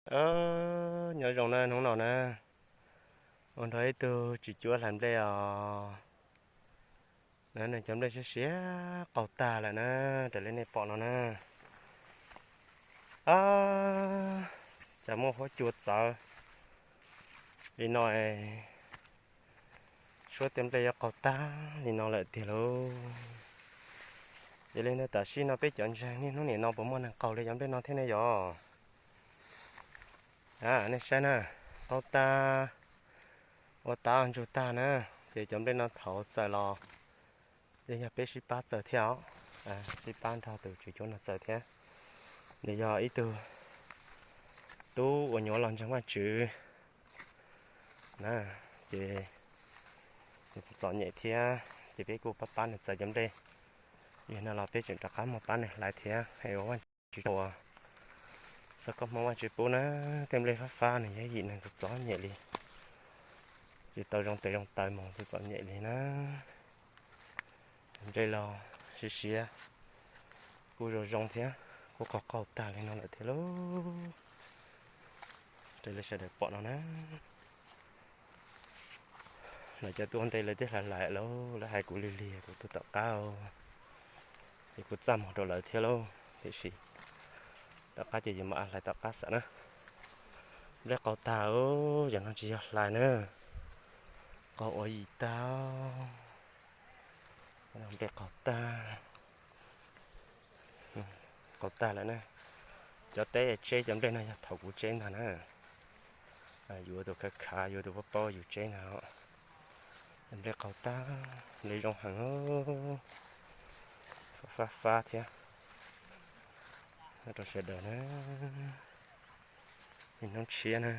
Nyob zoo na, hnub no na, ua nrog ib tug tswv cuab hlais nplej os. Na, nws cov nplej siab siab qaug tag lawm na, raws li nej pom no na. Ab, cas muaj huab cua txawv li no, suab tej nplej yuav qaug tag li no lawm tiag lauj. Yog li ntawd tam sim no peb cov ntseeg niaj hnub nim no puas muaj neeg qaug li cov nplej no thiab ne yom? Nej saib na, qaug tag, ua tav ntsug tag na, ces cov nplej no thaum txawm los yeej yog peb sib pab txawm thiab os. Sib pab nrog tus tswv cuab no txawm thiab. Nws yog ib tug tub uas nyuam los ntseeg Vajtswv na, ces nws txom txom nyem thiab, ces peb kuj pab pab nws txawm cov nplej. Yog no los peb tseem rov qab mus pab nws hlais thiab, es ua Vajtswv tsaug uas txoj koob hmoov Vajtswv pub na, tej nplej fab fab nws yog yim neeg txom txom nyem li, tsis tau zoo tes zoo taw mus, txom txom nyem li na. Nplej los siab siab, kuj zoo zoo thiab, kuj qaug qaug tag li no lawm thiab lauj. Raws li sawv daws pom no na. Lawv cov tuaj ntej lawv twb hlais hlais lauj, lawv hais kuv lig lig kuv tus tom qab, ces kuv txaj muag rau lawv thiab lauj. Tiam sis tom qab ces yus mam hlais tom qab xwb na. Nplej qaug tag, yam no tsis yog hlais na, qaug ua yim tag, nplej qaug tag. Qaug tag lawm na. Cov teb tseb cov nplej no yog thaum kuv tseb ntag na. Yuav tus khav khav, yuav tus paub paub yus tseb ntag. Nplej qaug tag, nplej zoo heev, fab fab thiab. Rau sawv daws na, ib hnub tshiab na.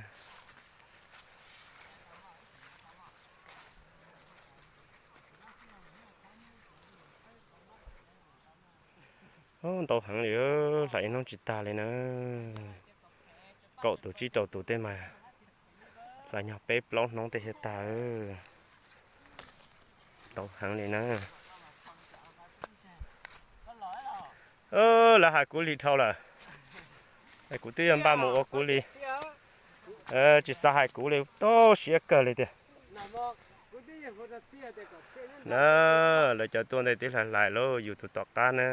Ntau heev li, hlais ib hnub tsis tag li na. Kaum tus tsib rau tus tej mas hlais nyog peb plaub hnub tej thiaj tag. Ntau heev li na. Lawv hais kuv lig dhau lawm, kuv twb yog npaj mus ua kuv li. Tsis xav hais kuv li, tau siab kawg li tiag. Na, lawv cov tuaj ntej twb hlais hlais lauj, yus tus tom qab na.